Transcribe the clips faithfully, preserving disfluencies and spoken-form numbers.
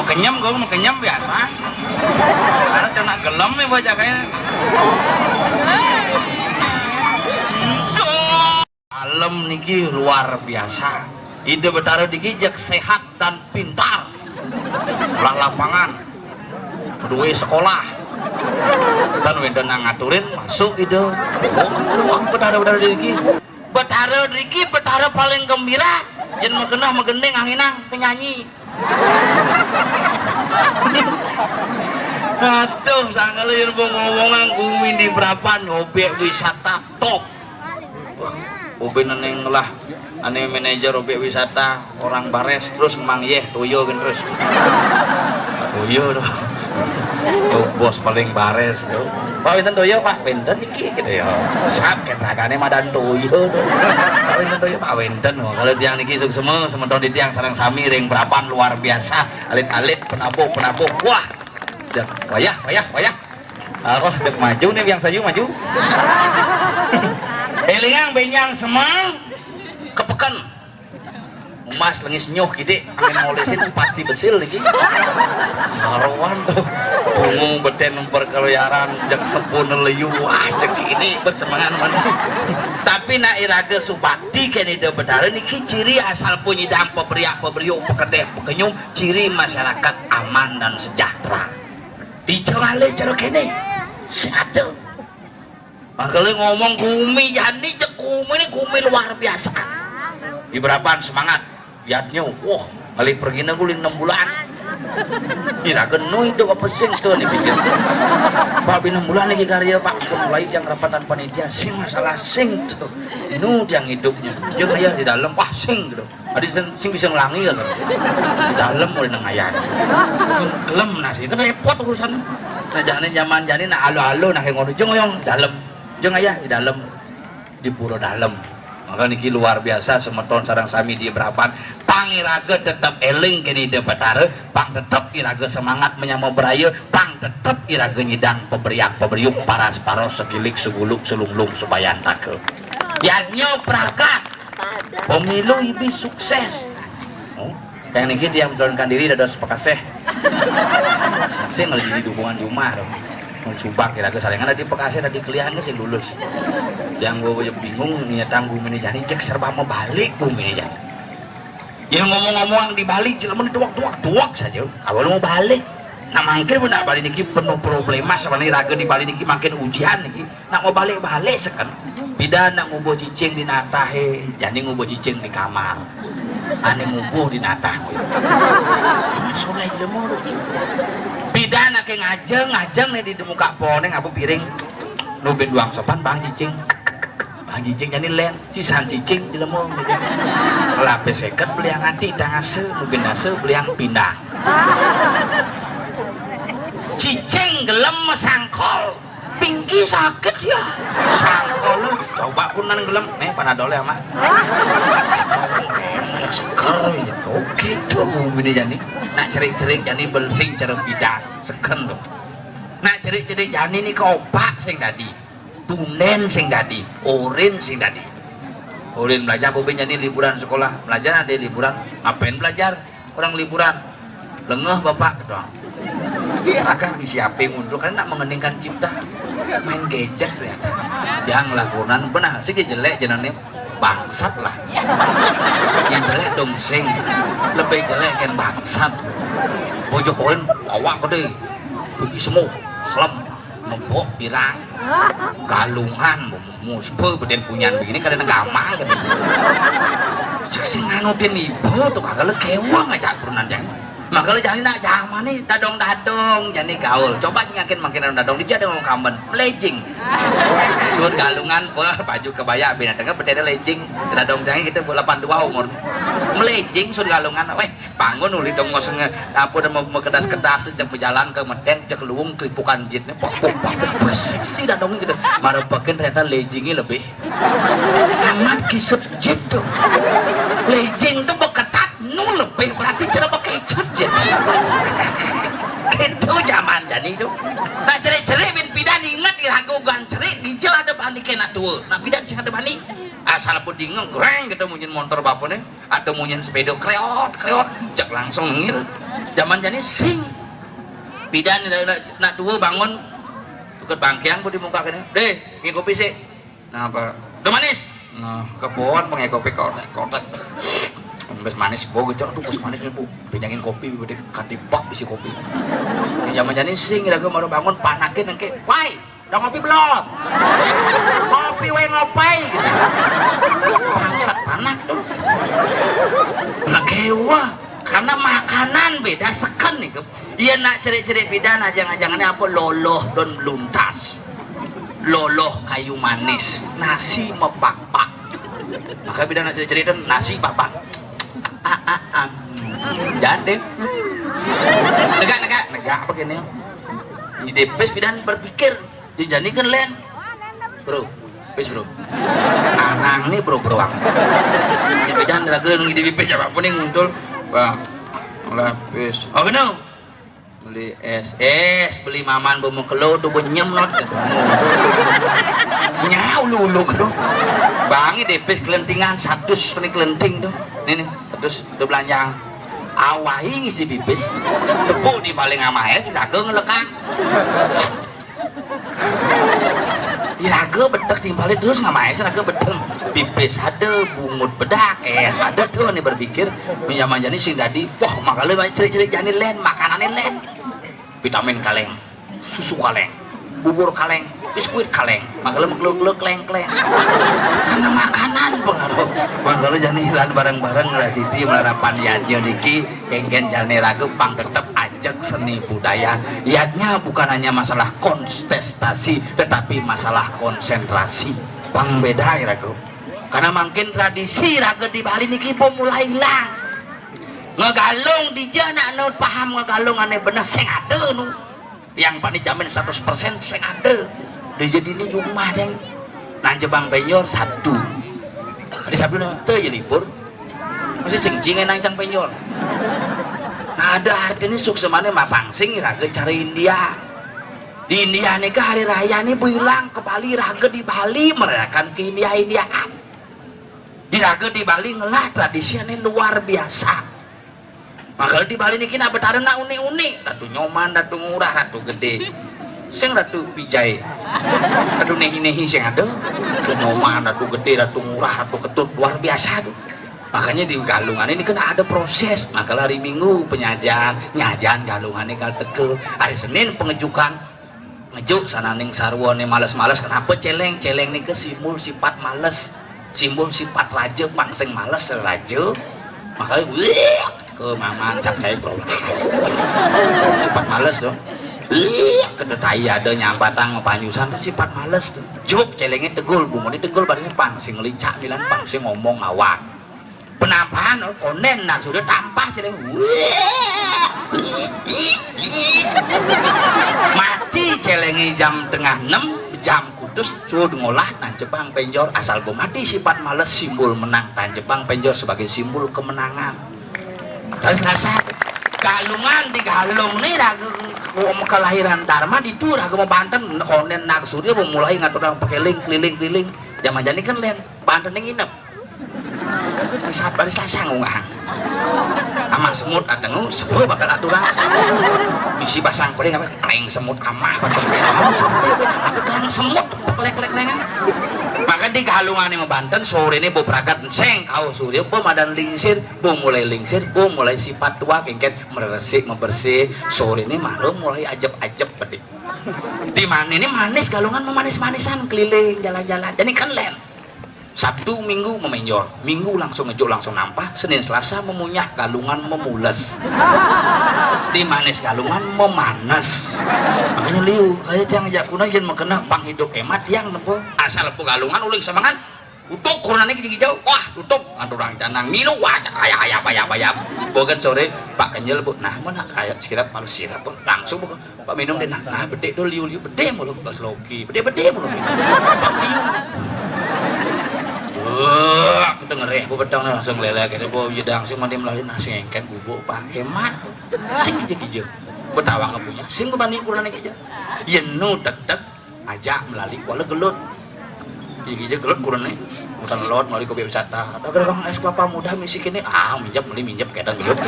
Kenyem, gue mah kenyem biasa. Karena cenah gelem nih buat jagain. Alem niki luar biasa. Ida Betara niki jek sehat dan pintar. Ulah lapangan. Duwe sekolah. Dan wénten nang ngaturin masuk ida. Oh, luar Betara-Betara niki. Betara niki Betara paling gembira. Yen magenah magending anginang penyanyi. Aduh, sangkal yen mau ngomongan gumi di Brapan, objek wisata top. Wah, ubin ning lah, ane manajer objek wisata, orang bares terus ngemang yeh toyo kan terus. Toyo tuh. Tuh, bos paling bares tuh. Pak, wénten toyo, Pak? Wénten niki gitu ya. Sap kan ragane madan toyo tuh. Pak, wénten toyo, Pak? Wénten. Oh, kalau tiang niki suksema, semeton di tiang sareng sami ring Brapan luar biasa. Alit-alit, penabuh, penabuh. Wah. Jek, wayah, wayah, wayah. Aroh, jek maju nih, biang sayu maju. Elingang benjang semang kepeken. Emas lengis nyuh kidik, angin ngolesin pasti besil niki. Karuan tuh. Tunggu beten perkeliaran, jek sebun liu, wah, jek ini bersemangat mana. Tapi nak iraga subakti kene Ida Betara niki ciri asal punyidang peberiak peberiuk pekedek pekenyum, ciri masyarakat aman dan sejahtera. Di cara le cara kene, si ada. Makanya ngomong gumi jani, cek gumi ini gumi luar biasa. Di Brapan semangat, yadnya, wah, kali pergi na guling enam bulan. Ira genu itu apa sing tuh nih pikir. Pak, bin enam bulan lagi karya, Pak, mulai yang rapatan panitia, sing masalah sing tuh. Nu yang hidupnya, jeung aya di dalam, wah, sing gitu. Adi sing, sing bisa ngelangi ya kan. Di dalam mulai nengayan. Gelem nasi itu repot urusan. Nah, jangan zaman jani nah alo-alo nah kayak ngono. Jeung oyong dalam. Jeung ayah di dalam. Di pura dalam. Maka niki luar biasa semeton sareng sami di Brapan. Pang iraga tetep eling kene Ida Betara, pang tetep iraga semangat menyama beraya, pang tetep iraga nyidang peberiak peberiuk paras paros segilik seguluk selunglung sebayantaka. Yadnya pragat. Pemilu ibi sukses. Oh, yang niki tiang mencalonkan diri dados Pekaseh. Sing lagi di dukungan di rumah dong. Mun subak kira ke saringan tadi Pekaseh tadi kelian sing lulus. Yang gue bingung nyetang gumi ini jani cek serba mau balik gumi ini jani. Yang ngomong-ngomong di Bali jelema duak duak duak saja. Kalau mau balik, nah mangkir pun balik niki penuh problema sebenarnya raga di Bali niki makin ujian niki. Nak mau balik-balik seken. Pida nak ngubuh cicing di natah, eh. Jani ngubuh cicing di kamar. Ane ngubuh di natah. Amat soleh jelema. Pida nak ke ngajeng, ngajeng nih di muka poneng apa piring. Nubin duang sopan bang cicing. Bang cicing jani len, cisan cicing jelema gitu. Lapis seket beli yang ati tang ase, nubin ase beli yang pindah. Cicing gelem mesangkol. Pingki sakit ya. Sangkol lu. Coba kunan gelem. Nih panadol ya mah. Seger ya. Oke tuh gumi ini jani. Nak cerik-cerik jani belsing cara bidan. Segen tuh. Nak cerik-cerik jani nih kopak sing dadi. Tunden sing dadi. Orin sing dadi. Orin belajar bobin jani liburan sekolah. Belajar ada liburan. Ngapain belajar? Orang liburan. Lengeh bapak gitu. Akan bisi H P ngundul karena nak mengeningkan cipta. Main gadget ya. Yang lagunan benar sih jelek jenane bangsat lah. Yang jelek dong sing. Lebih jelek kan bangsat. Bojok koin awak gede. Putih semua. Selem. Ngebok pirang. Galungan. Muspe beden punyan begini kada gamang gitu. Cek sing anu den ibu tuh kagak le kewang aja turunan jang. Maka le jani nak zaman nih dadong-dadong jani gaul. Coba sing yakin makin dadong-dadong dia ada ngomong kamben. Melejing. Sud galungan, wah baju kebaya binatangnya beteda lejing. Dadong jani gitu delapan dua umur. Melejing sud galungan. Weh, bangun uli dong ngoseng apa udah mau, mau kedas-kedas tuh cek berjalan ke meten cek luung kelipukan jitnya. Wah, wah, wah, wah, seksi dadong gitu. Marepekin ternyata lejingnya lebih. Amat kisut jit tuh. Lejing tuh beketat nu lebih berarti cara bekecut jit. Gitu zaman jani tuh. Nah cerik-cerik bin pidan inget iraga ugan cerik di ada Kena tua, nak pidan sing ada bani. Asal apa dingeng, greng, kita munyin motor bapané, atau munyin sepeda, kreot, kreot, cek langsung nengil. Zaman jani sing. Pidan nak, nak, nak tua bangun, deket bangkiang ku di muka kene. Deh, ngi kopi sih. Nah, apa? Udah manis. Nah, kebon pengen kopi kotek, kotek. Bes manis, bu, gitu, aduh, bes manis nih, bu. Pinjangin kopi, bu, deh, katipak bisi kopi. Ini zaman jani sing, iraga baru bangun, panakin, engke, wai, udah ngopi belum? Ngopi, weh, ngopi. Bangsat panak tuh. Nah, kewa. Karena makanan beda seken nih. Iya, nak cerik-cerik pidan aja ngajangannya apa? Loloh don luntas. Loloh kayu manis, nasi mepakpak. Maka pidan nak cerik-cerik don nasi papak. Ah, ah, ah. Jadi. Negak, negak, negak apa kene? Di depes pidan berpikir. Dijanikan len. Bro, pis, bro. Anang nih, bro, bro, bang. Ini pidan raga nunggu di bibir siapa pun yang muncul. Bang, lah, pis. Oh, kena. Beli es, es, beli maman bemu kelo tuh, bu nyemnot gitu. Nyau lulu gitu. Bangi depes kelentingan, satu nih kelenting tuh. Ini nih, satu udah belanja. Awai ngisi pipis. Tepuk di paling ama es, raga ngelekang. Iraga betek timpalé terus ngamai, raga betek. Pipis ada, bungut bedak, es ada tuh nih berpikir. Zaman jani sing dadi, wah, makanya banyak cerik-cerik jani len, makanannya len. Vitamin kaleng, susu kaleng, bubur kaleng, biskuit kaleng. Makanya megluk-gluk kleng-kleng. Karena makanan pengaruh. Makanya jani lan bareng-bareng ngelah siji melarapan yadnya niki. Kengken jane raga pang tetep ajeg seni budaya. Yadnya bukan hanya masalah kontestasi, tetapi masalah konsentrasi. Pang beda ya raga. Karena mungkin tradisi raga di Bali niki pun mulai hilang. Ngegalung dija nak nu paham ngegalung ane bener sing ada nu. Yang paling jamin seratus persen sing ada. Dija di ini rumah deh. Nang Jebang Penyor Sabtu. Hari Sabtu nanti ya libur. Masih sing jinge nang cang penjol. Ada artinya suksemane mapang sing raga cara India. Di India nih ke hari raya nih bilang ke Bali raga di Bali merayakan ke India Indiaan. Di raga di Bali ngelah tradisi ane luar biasa. Maka di Bali niki nak betara nak unik-unik, Ratu Nyoman, Ratu Ngurah, Ratu Gede. Sing Ratu Pijai. Ratu Nehi-Nehi sing ada. Ratu Nyoman, Ratu Gede, Ratu Ngurah, Ratu Ketut, luar biasa tuh. Makanya di Galungan ini kena ada proses. Maka hari Minggu penyajian, nyajian Galungan ini kalau teke. Hari Senin pengejukan, ngejuk sananing sarwane males-males. Kenapa celeng? Celeng nika simbol sifat males, simbol sifat raja, pang sing males raja. Makanya wih, ke maman cap cair bro. Sifat males tuh. Wih, kena tai ada nyampatang panyusan tuh sifat males tuh. Juk celengnya tegul, bungunnya tegul, badannya pang sing licak milan, pang sing ngomong awak. Penampahan konden nak sudah tampah celeng. Mati celenge jam tengah enam, jam kudus sudah ngolah nang Jepang penjor asal go mati sifat males simbol menang, nang Jepang penjor sebagai simbol kemenangan. Dan rasa Galungan di Galung nih raga kelahiran Dharma di tu raga mau Banten konden nak sudah mau mulai ngatur pakai link keliling keliling zaman jani kan len Banten nginep. Sabar sasang ungahan. Ama semut ateng sepuh bakal aturan. Bisi basang pering apa kleng semut amah pada kleng sampai apa kleng semut lek-lek nengan. Maka di Galungan ini Banten sore ini bu pragat seng kau sore bu madan lingsir bu mulai lingsir bu mulai sifat tua kengket meresik membersih sore ini maru mulai ajep-ajep bedik. Di mana ini manis Galungan memanis-manisan keliling jalan-jalan jadi kan len. Sabtu, Minggu memenjor, Minggu langsung ngejuk langsung nampah, Senin Selasa memunyah Galungan memules. Di manis Galungan memanes. Makanya liu, kayak tiang ngejak kuna yen mekena pang hidup hemat tiang tempo. Asal pu Galungan uling semangat. Tutup kurunane gigi hijau, wah tutup. Aduh orang canang milu wajah kayak ayam ayam ayam. Bogan sore Pak Kenyel bu, nah mana kayak sirap malu sirap bu. Langsung bu. Pak minum deh nah, nah bedek do liu-liu bedek mulu bas loki, bedek-bedek mulu minum. Pak liu. Wah, aku dengereh bu bedang langsung lele kene bu jedang sing mandi melalui nasi engken bubuk Pak hemat. Sing kija-kija. Betawang punya, sing berbanding kurang kija. Yenu tek-tek aja melalui kuala gelut. Gigi gelut kurun nih. Bukan lot, melalui kopi wisata. Ada dagang es kelapa muda misi kini. Ah, minjep, beli minjep, kadang gelut.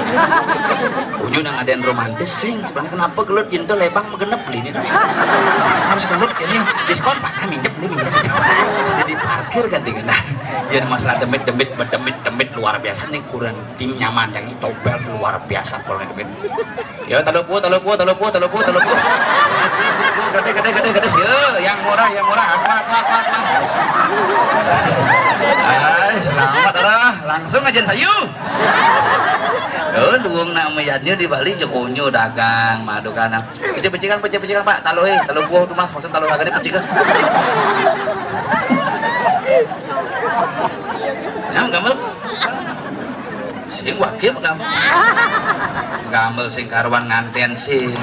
Unyu nang ada yang romantis, sing. Sebenarnya kenapa gelut gitu, lebang menggenep beli ini. Harus gelut kini. Diskon, pak, nah, minjep, beli minjep. Jadi parkir kan dingin. Nah, ya masalah demit-demit, demit-demit luar biasa nih, kurang tim nyaman, yang topel luar biasa kalau demit. Ya, talupu, talupu, talupu, talupu, talupu. Gede, gede, gede, gede, sih. Yang murah, yang murah. Aqua, aqua, aqua, aqua. Ay, selamat, arah. Langsung aja sayu. Oh, duung nak meyadnya di Bali, cekonyo dagang, madu kana. Pecik-pecikan, pecik-pecikan, Pak. Taluh, eh. Talupu tuh, Mas. Maksud taluh dagang ini pecik, eh. Ya, gambar. Sing wakil gamel. Gamel sing karuan nganten sing.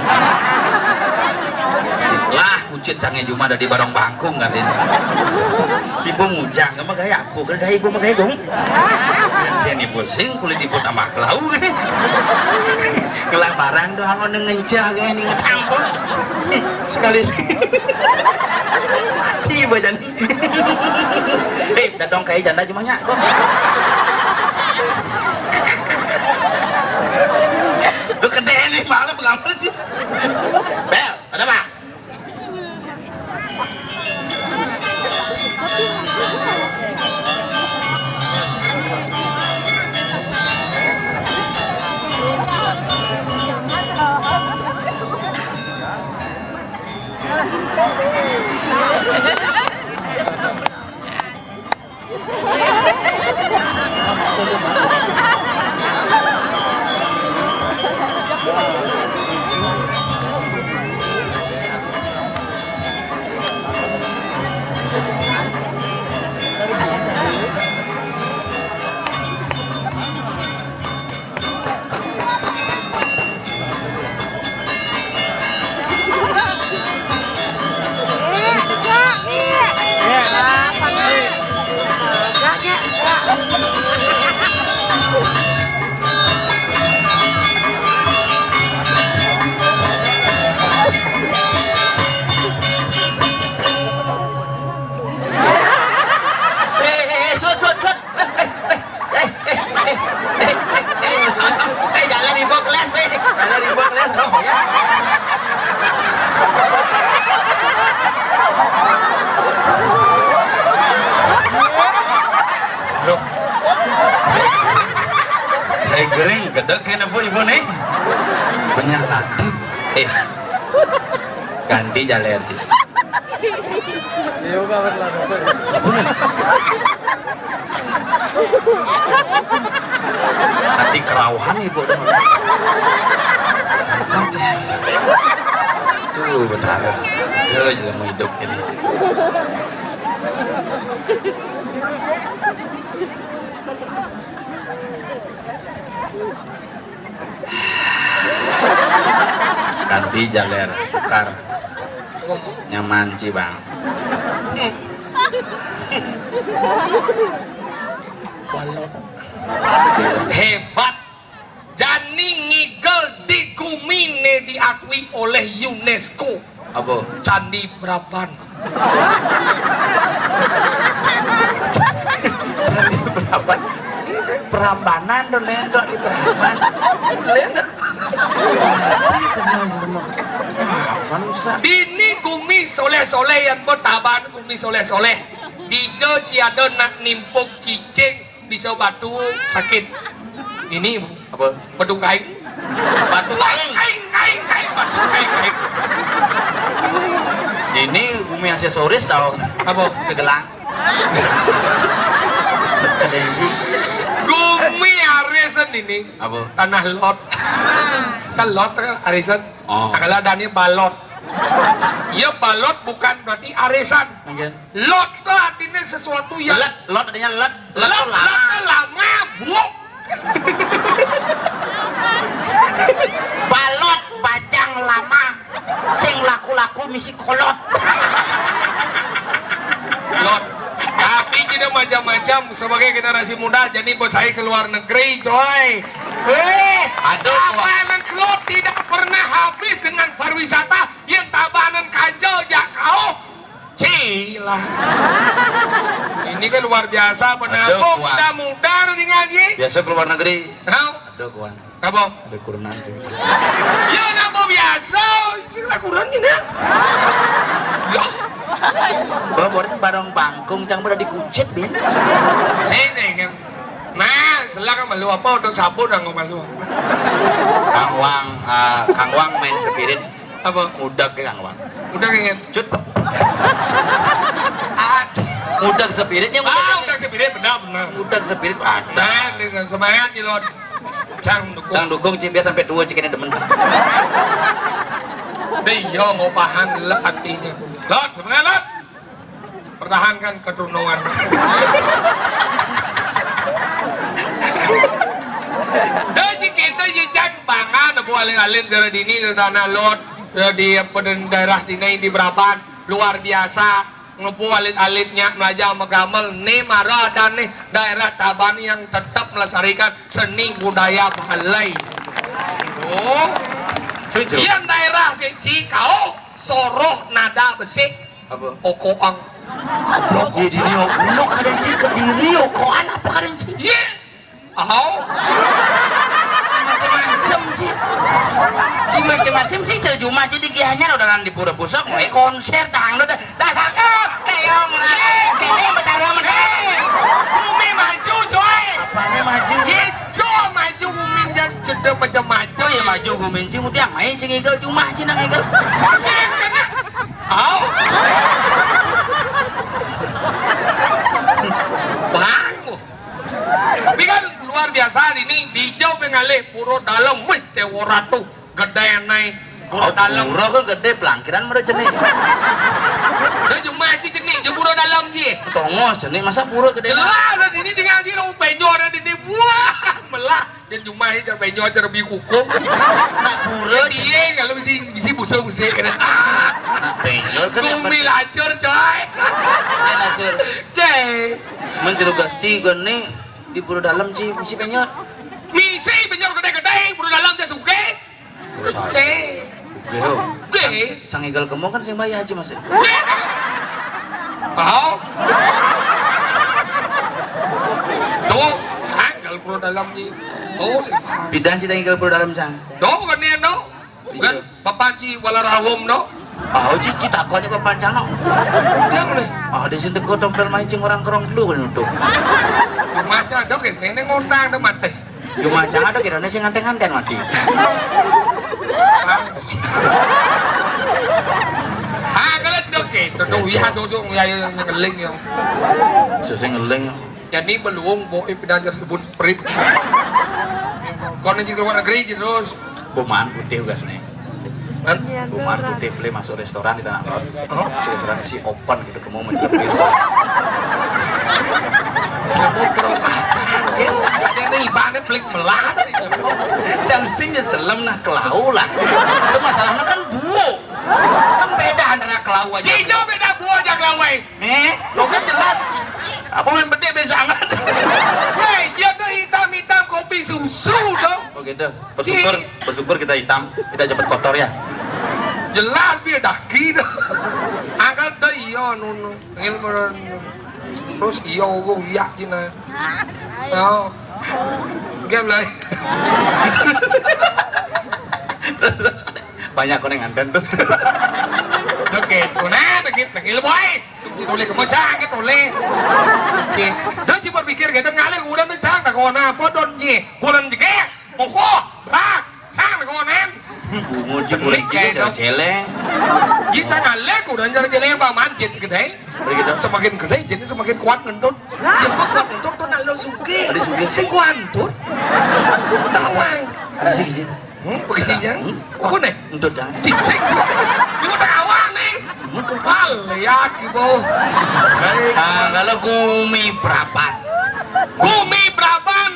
Lah, kucit cange juma ada di barong bangkung kan ini. Ibu ngujang sama gaya apa? Kan gaya ibu sama gaya dong. Nganten ibu sing kulit ibu tambah kelau kan. Ngelang barang doang, ono ngencah gaya ini ngetampol. Sekali sih. Mati badan. Eh, datang kayak janda cuma nyak kok. Lu gede nih, malu pengampun sih. Bel, ada apa? Eh, eh, eh, sut, sut, sut. Eh, eh, eh, eh, eh, eh, eh, eh, jangan dibawa kelas, weh. Jangan dibawa kelas, roh, ya. Roh. Saya gering, gedek kena bu ibu nih. Banyak latih. Eh, ganti jalan sih. Iya, Pak, betul, betul. Apa nih? Tadi kerauhan ibu dong. Tuh, betara. Yo, jelema hidup ini. Ganti jaler, tukar. Nyaman, Ci, Bang. Hebat. Jani ngigel di gumi ne diakui oleh UNESCO. Apa? Candi Praban. Candi Praban. Prambanan do lendok di Praban. Lendok. Kenal bener. Wah, manusia. Dini gumi soleh-soleh yang bertaban gumi soleh-soleh. Dija ciada nak nimpuk cicing bisa batu sakit. Ini apa? Batu kain. Batu kain. Kain, kain, kain, batu kain, kain. Ini gumi aksesoris tau. Apa? Kegelang. Kedenci. Gumi arisan ini. Apa? Tanah lot. Kan lot kan arisan. Oh. Nah, kalau ada ini balot. Ya balot bukan berarti arisan. Oke. Lot lah artinya sesuatu yang lot, lot artinya lot, lot, lot lama. Lot lama, buk. Balot bajang lama sing laku-laku misi kolot. Lot. Tapi kita macam-macam sebagai generasi muda, jadi bos saya ke luar negeri, coy. Eh, aduh, apa yang kelot tidak pernah habis dengan pariwisata yang tabanan kaja jak kau. Cilah. Ini kan luar biasa, benar. Aduh, oh, kuat. Muda-muda udah ngaji. Biasa ke luar negeri. Hah? Aduh, kuat. Apa? Ada kurenan sih. Ya, napa biasa? Sing lah kurenan gini. Ya. Bawa barang bangkung, cang pada dikucit, bin. Sini kan. Nah, selak malu apa untuk sabun nang malu. Kang Wang, eh, Kang Wang main spirit. Apa? Udag ke Kang Wang. Udag inget. Cut. Ah. Udag spiritnya. Ah, udag spirit, benar, benar. Udag spirit ada. Nah, ini semangat, Cilon. Cang dukung. Cang dukung, Ci, biar sampai tua, Ci, kena demen. Deh, iya, ngopahan lek artinya. Lot, semangat, Lot. Pertahankan keturunan. Dah, Ci, kita, Ci, cang bangga, nepu alin-alin secara dini, di tanah Lot, ya, di, apa, di daerah dini, di Beraban, luar biasa. Ngepu alit-alitnya belajar megamel, nih mara ada nih daerah Tabanan yang tetap melestarikan seni budaya Bali. Oh. Setuju. Yang daerah si Cikau, Soroh, Nada Besi. Apa? Okoang. Goblok, di diri, goblok, kadang Ci, ke diri, okoan apa kadang Ci? Iya. Oh. Macam-macam, Ci. Ci macam-macam, Ci, cari jumah, Ci, di Gianyar udah nanti pura pusok, mau konser, dangdut, dah. Dasar kau, kayak orang, kayak ini bercara sama dia. Bumi maju, coy. Apanya maju? Iya, coy, maju, bumi dan cedera macam-macam. Oh iya, maju, bumi, Ci, udah, main, Ci, ngigel, jumah, Ci, nang ngigel. Iya, kena. Oh. Bang. Tapi kan luar biasa ini, dijau pengalih Pura Dalem, wih, Dewa Ratu, gedé naik Pura Dalem. Pura kok gedé, pelangkiran mara cenik. Lah cuma si cenik, je Pura Dalem je. Tongos cenik, masa pura gedé? Jelas, ini dengan si lo penyo ada di, di buah, melah. Yen jumah iki jar penyo, jar bi kukuh. Nak pura. Piye kalau bisi, bisi busuk-busuk kena. Nak penyo kan. Bumi lacur, coy. Nak lacur. Cek. Men jero Gusti gone di Pura Dalem, Ci, misi penyo. Misi penyo gedé-gedé, Pura Dalem, Ci, sugih. Cek. Nggih, yo. Nggih. Cang igal kemo kan sing bayar, Ci, Mas. Nggih. Oh. Tuh, anggal Pura Dalem iki. Oh, sing paham. Bidang Ci, tang igal Pura Dalem, Cang. Tuh, kene, no. Iya. Kan papan Ci wala rahum, no. Ah, Ci, Ci takonnya papan, Cang, no. Dia boleh. Ah, di sini kok dompel mancing orang kerong dulu kan nutup. Rumahnya ada kan, ini ngundang tuh mati. Yo macam ada kira sing nganten-nganten mati. Ah, kalau dok, eh, dok, iya, susu, ya, ya, ngeling, ya. Susu ngeling. Jadi, beluung, boe, pindah jar sebut sprint. Kon, Ci, ke luar negeri, Ci, terus. Buman putih, gas nih. Kan? Buman putih, beli masuk restoran di Tanah Lot. Oh. Si restoran si open gitu. Mau menjelek diri. Sebut perokatan, ya. Ada nih, ibaratnya pelik belah tadi. Cang sing nyeselem nah kelau lah. Itu masalahnya kan buo. Kan beda antara kelau aja. Ijo beda buo aja kelau, eh. Eh, lo kan jelas. Apa yang bedik beda sangat? Weh, dia tuh hitam-hitam kopi susu dong. Oh gitu. Bersyukur, Ci. Bersyukur kita hitam, kita cepet kotor ya. Jelas dia daki dah. Angkat dah iya, nunu. Ngil meren. Terus iya, gua iya, Cina. Oh. Game lah. Terus, terus. Banyak koneng anten, terus, terus. Oke, nah, tegit, tegit, boy. Si tole kemo cang, ke tole. Ci. Dah, Ci berpikir gitu, ngalih kurang tuh cang, tak kona apa, don, Ci. Kurang jegek. Moko, brak, cang, konen. Bungo, Ci, boleh gitu, cara celeng. Iya, cang alek, udah nyari celeng, Pak Manjit, gedé. Begitu. Semakin gedé, jadi semakin kuat ngentut. Ya, kok kuat ngentut, tuh nak lo sugih. Ada sugih. Sing kuat ngentut. Lu tawang. Ada sih, sih. Hmm, begisinya. Hmm? Apa nih? Ngentut, jangan. Cicing, Ci. Lu tawang nih. Ngentut. Wah, lihat, Ibu. Baik. Ah, kalau gumi berapan. Gumi berapan.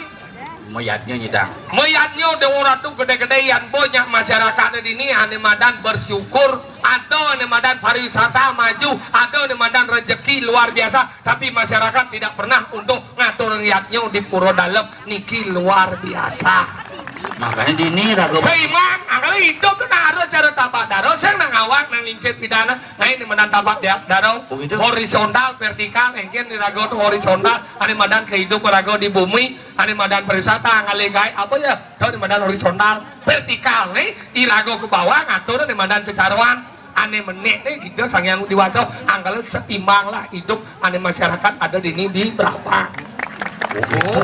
Mayatnya nyidang. Mayatnya Dewa Ratu gedé-gedé, yan banyak masyarakat di sini, ane madan bersyukur, ada ane madan pariwisata maju, ada ane madan rezeki luar biasa, tapi masyarakat tidak pernah untuk ngatur mayatnya di Pura Dalem niki luar biasa. Makanya di ini raga seimbang, angkanya hidup tuh harus Tapak daro, sing nang awak, nang lingsir pidan, nah, ané madan tapak dia-, daro. Oh, gitu. Horizontal, vertikal, éngkén di raga to horizontal, ané madan kahidupan raga di bumi, ané madan pariwisata, anggalé gaé, apa ya? To ané madan horizontal, vertikal, né, i raga ka bawah, ngatur ané madan secaroan, ané menék, né, gitu, Sang Hyang Widi Wasa, anggalé seimbang lah hidup ané masyarakat ada di ini di Brabang. Oh, gitu.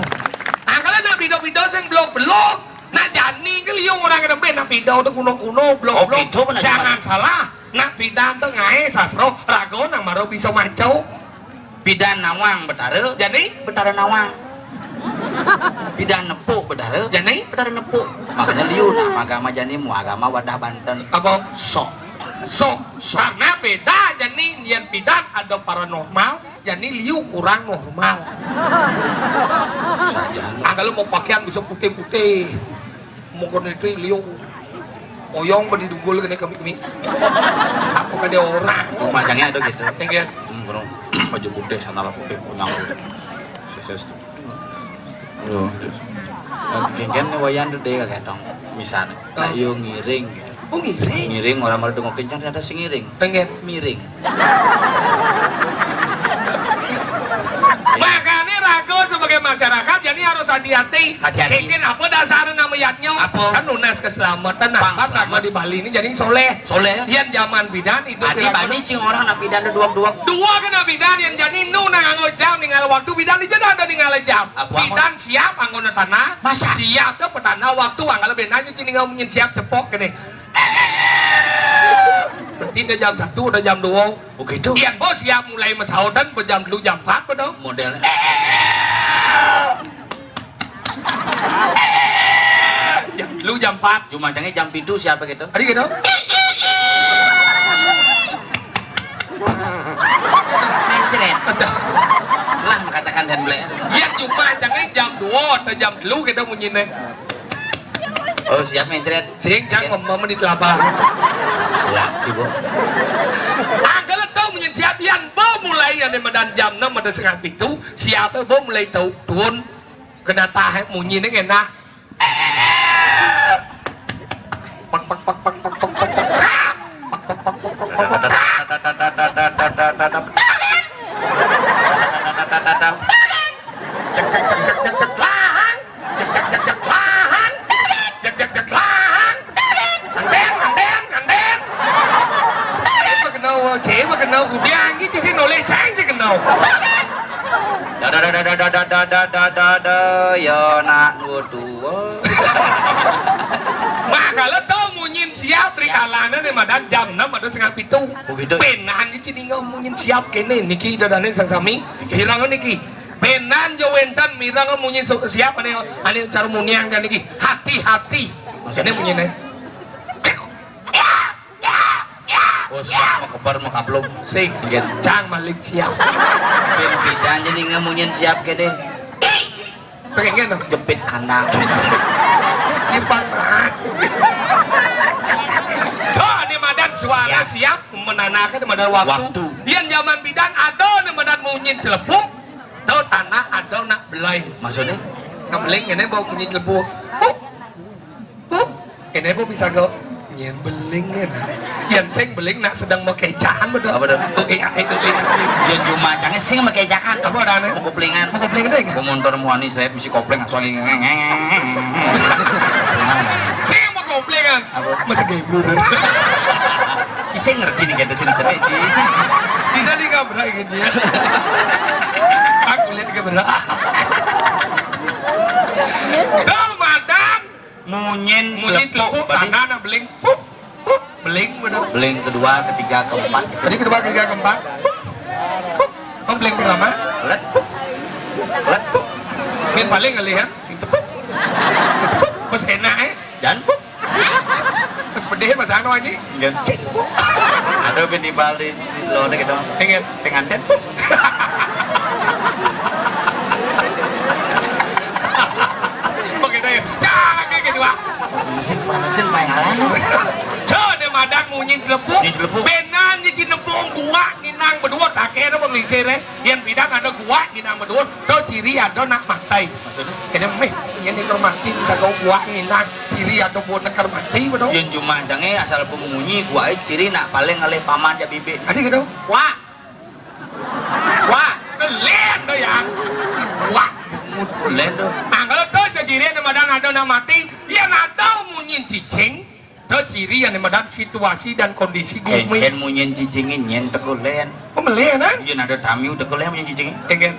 Anggalé nak bida-bida sing belog-belog. Nak jani ké liu orang rembé nak pidau to kuno-kuno, belog-belog. Oh, gitu, bener. Jangan salah. Nak pidan to ngaé sastra, raga nang mara bisa maca. Pidan nawang Betara. Jani? Betara nawang. Pidan nepuk Betara. Jani? Betara nepuk. Makanya liu nama agama jani, mu agama wadah Banten. Apa? Sok. Sok. Sok. Karena beda jani, yén pidan ada paranormal, jani liu kurang normal. Saja. Anggalé mau pakaian bisa putih-putih. Mungkin itu liu. Oyong badi dugul kéné kami-kami. Apa kadé orang? Macamnya ada gitu. Iya. Hmm, bro. Baju putih, sandal putih, punya. Seses tuh. Yo. Kéngkén né wayan tuh deh, kayak dong. Misalnya, nah, yo ngiring. Oh, ngiring. Ngiring, orang mau dengar kencang, ternyata sing ngiring. Pengen. Miring. Makanya raga sebagai masyarakat, jadi harus hati-hati. Hati-hati. Kéngkén apa dasarnya nama yadnya? Apa? Kan nunas keselamatan, nah, selamat di Bali ini jadi soleh. Soleh. Yén zaman pidan itu adi kira-kira bani cing orang nak pidan ada dua-dua. Dua kena pidan yén jani nu nang anggo jam, ningal waktu pidan, di jeda ada ningal jam. Apa, apa? Pidan siap anggo tanah. Masa? Siap to petanda waktu, anggalé benang cing ningal munyin siap cepok kéné. Berarti udah jam satu, udah jam dua. Begitu. Yén bo siap mulai masaodan, bo jam telu, jam empat, bener. Model. Jam telu, jam empat. Cuma cangé jam pitu siap gitu. Adi gitu. Mencret. Lah, mengatakan dan belek. Iya, cuma cangé jam dua atau jam telu kita munyiné. Oh, siap mencret. Sing, cang, iya. Mama di telabah. Laki, Bu. Anggalé to munyin siap, yén bo mulai ané madan jam enam atau setengah pitu, siap bo mulai tau tuun. Kena tahe munyiné ngenah. Pak, pak, pak, pak, pak, pak, pak, pak. Pak, pak, pak, pak, pak, pak, pak, pak. Cek, cek, cek, cek, cek, lahang. Cek, cek, cek, cek, lahang. Cek, cek, cek, lahang. Anten, anten, anten. Cek, makenau, cek, makenau, kudiang, gitu sih, noleh, cek, cek, kenau. Da, da, da, da, da, da, da, da, da, da, da, ya, nak, dua, dua. Maka lo tau munyin siap, ri kalana nih, madan jam enam atau setengah pitu. Oh, gitu. Penan di sini nggak munyin siap, kene, niki, dadane sang sami, niki. Hirang niki. Penan jo wénten, mirang munyin so-, siap, ane, ane cara muniang kan niki. Hati-hati. Maksudnya? Kene munyin, eh. Oh, siap, mau kebar, mau kaplung. Sing, nggih, cang malik siap. Pimpidan jadi ngemunyin siap kene. Pengen dong. Jepit kandang. Lipat. Tuh, ini madan suara siap, menandakan madan waktu. Waktu. Yén zaman pidan ada nih madan munyin celepuk, tuh tanah ada nak belai. Maksudnya? Ngebeling ini bawa munyin celepuk. Pup. Pup. Kene apa bisa go? Nyén beling, nyén. Yén sing beling nak sedang makecaan, betul. Apa, betul? Oke, ya, oke, oke. Yén cuma cangé sing makecaan. Apa adane? Mau koplingan. Mau koplingan deh. Pemontor muani saya misi kopling langsung ngeng, ngeng, ngeng, ngeng. Sing mau koplingan. Apa? Masa gebur. Ci sing ngerti nih, gitu, sini cerai, Ci. Bisa digabrak gitu ya. Aku lihat gebrak. Dong, madang. Munyin, munyin celepuk, celepuk, tadi. Tanda nak beling. Pup, pup, beling, bener. Beling kedua, ketiga, keempat. Tadi kedua, ketiga, keempat. Pup, pup. Oh, beling pertama. Berat, pup. Berat, pup. Min paling ngelihat, sing tepuk. Sing tepuk. Pas enak, eh. Dan pup. Pas pedih, pas anu aja. Enggak. Cing, pup. Ada bin di Bali, di lo gitu. Enggak. Sing nganten. Begitu ya. Cang, kayak gitu, ah. Musik, musik, main alam. Cang, dia Adan munyin celepuk. Munyin celepuk. Benan di Cinepung guak nginang bedua, také ada penglincir, eh. Yén pidan ada guak nginang bedua, to ciri ada nak maté. Maksudnya? Kéné méh, yén nekar mati, bisa kau guak nginang, ciri ada buat nekar mati, betul? Yén cuma jangé asal pemunyi, guak ciri nak paling ngalih paman ja bibik. Adi gitu. Wak. Wak. Kelen to ya. Wak. Kelen to. Nah, kalau to ciri ada madan ada nak mati, yén ada munyin cicing. To ciri yang dimadan situasi dan kondisi gumi. Kénkén munyin cicingé nyén teka lén. Oh, melé, nah? Yén ada tamiu teka lén munyin cicingé. Kénkén.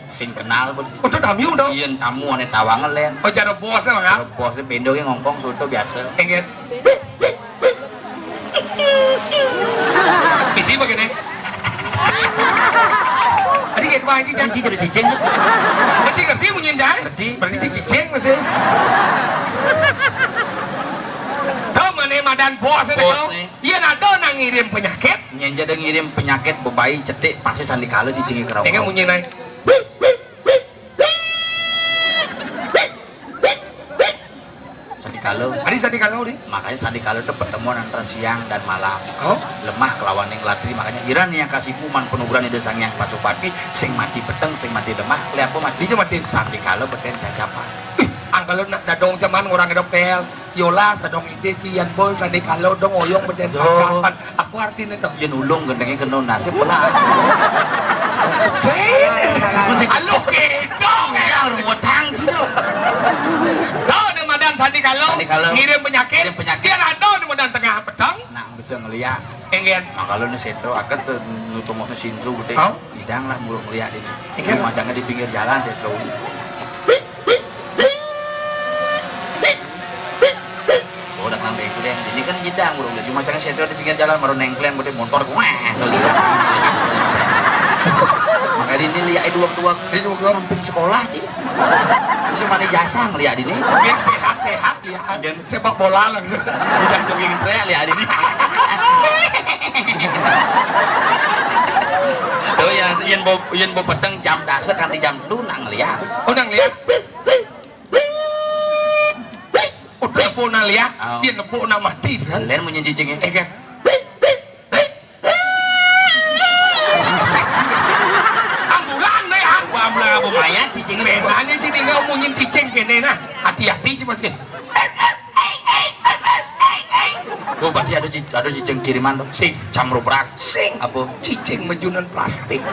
Sing kenal pun. Oh, to tamiu to? Yén tamu ané tawang lén. Oh, cara bos, Bang, ya? Cara bos itu bendo ngongkong soto biasa. Kénkén. Bisi begini. Adi kayak Pak Haji, Pak Haji jadi cicing. Pak Haji ngerti munyin jahé? Ngerti. Berarti cicing masih. Tahu mana madan bos ini? Bos nih. Iya, nado nang ngirim penyakit. Nyén ja ada ngirim penyakit bebai cetik pasti sandikala cicingé kerawa. Tengok munyin naik. Sandikala. Adi sandikala, Di? Makanya sandikala itu pertemuan antara siang dan malam. Oh? Lemah kelawan yang latri, makanya iran yang kasih kuman penuguran Ida Sang Hyang Pasupati, sing mati peteng, sing mati lemah, lihat apa mati? Dia mati. Sandikala beten cacapan. Ih, angkala nak dadong zaman orang ada pel. Yola sadong ide ci yan boy sandikala dong oyong beten cacapan. Aku artinya dong. Yén ulung gendengé kena nasib belah. Mesti aluh gitu. Ya, ruwetang sih dong. Tahu nih madan sandikala. Sandikala. Ngirim penyakit. Ngirim penyakit. Dia ada nih madan tengah petang. Nah, bisa ngeliat. Enggak. Nah, kalau nih setro akan tuh nutup mau sintru gede. Hah? Idang lah muruk ngeliat itu. Enggak. Macamnya di pinggir jalan setro. Oh, udah nang bego deh. Ini kan jidang, bro. Jadi macamnya saya di pinggir jalan, baru nengkleng, udah motor, wah, kali. Makanya ini lihat dua dua, ini dua dua hampir sekolah sih. Bisa mana jasa ngeliat ini? Biar sehat-sehat, lihat. Dan sepak bola langsung. Udah jogging track, lihat ini. Tuh ya, yen bo yen bo peteng jam dasar kanti jam lu nak ngeliat. Oh, nang lihat. Udah pun lihat, oh. Dia nepuk nak mati kan. Lain munyi cicingnya. Eh kan. Ambulan deh, ah. Wah, ambulan apa mayat cicingnya. Bedanya sih tinggal munyi cicing kene nah. Hati-hati sih masih. Oh, berarti ada ci- ada cicing kiriman tuh. Sing. Camrubrak. Sing. Apa? Cicing mejunan plastik.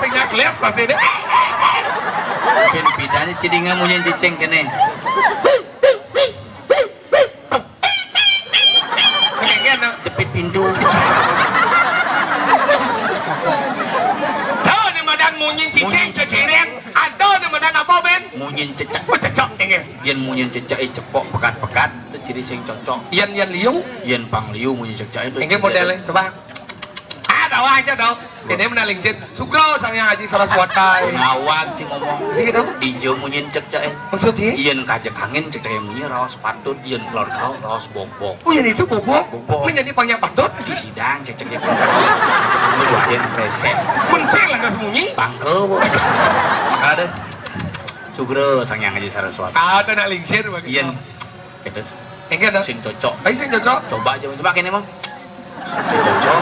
Sing nggak jelas pasti deh. Pin bedanya cidinga munyi cicing kene. Pengen no. Jepit pintu. Tuh, ini madan munyi cicing, munyi cicing. Ceciren. Ada ini madan apa, Ben? Munyi cecek. Oh, cecek, enggak. Yen munyi cecek, eh, cepok, pekat-pekat. Ciri sing cocok. Yen, yen liu? Yen pang liu munyi cecek itu. Enggak modelnya, coba. Ah, tahu aja dong. Ini mana lingsir. Sugro sang yang Haji Saraswati. Ngawag sing ngomong. Ini gitu. Ijo munyin cekcek, eh. Maksudnya? Yen kajek angin cekcek munyi raos patut, yen keluar kau raos bobok. Oh, yang itu bobok? Bobok. Ini jadi panggil patut? Di sidang cekcek. Ini doain presek. Mensing lah nggak sembunyi. Bangkel, Bu. Ada. Sugro sang yang Haji Saraswati. Ada nak lingsir bagi. Yen. Gitu. Enggak dong. Sing cocok. Ayo sing cocok. Coba aja, coba kene mah. Sing cocok.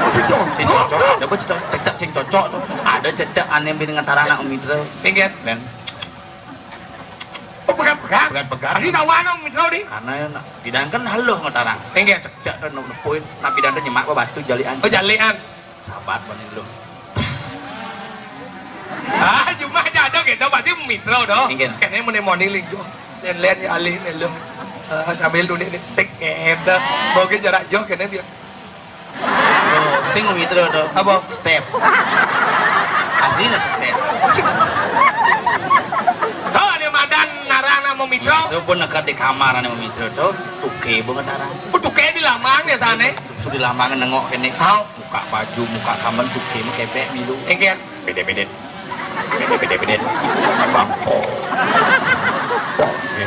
Oh, sing cocok. Sing cocok. Ada apa cocok? Cecek sing cocok tuh. Ada cecek aneh bin ngetar anak Om Mitra. Enggak. Dan oh, pegat-pegat. Pegat-pegat. Ini tahu anak Om Mitra di. Karena nak bidang kan haluh ngetarang. Enggak. Cecek tuh nepuin. Nak bidang tuh nyemak apa batu jalian. Oh, jalian. Sahabat bani lu. Ah, cuma aja ada gitu pasti Om Mitra doh. Enggak. Kene muni moni lijo. Len-len ya alih nih lu. Eh, sambil dunia ini tik gitu. Mau ke jarak jauh kene biar. Oh, sing Om Mitra tuh. Apa? Step. Asli lah step. Tuh, ada madan narang nama Om Mitra. Itu pun nekat di kamar nih Om Mitra tuh. Tuke banget arang. Oh, tuke di lamang biasanya. Sudah lama nengok kene. Hah? Muka baju, muka kamen tuke mah kepek milu. Enggak. Bede-bede. Bede-bede-bede. Bangko. Poke.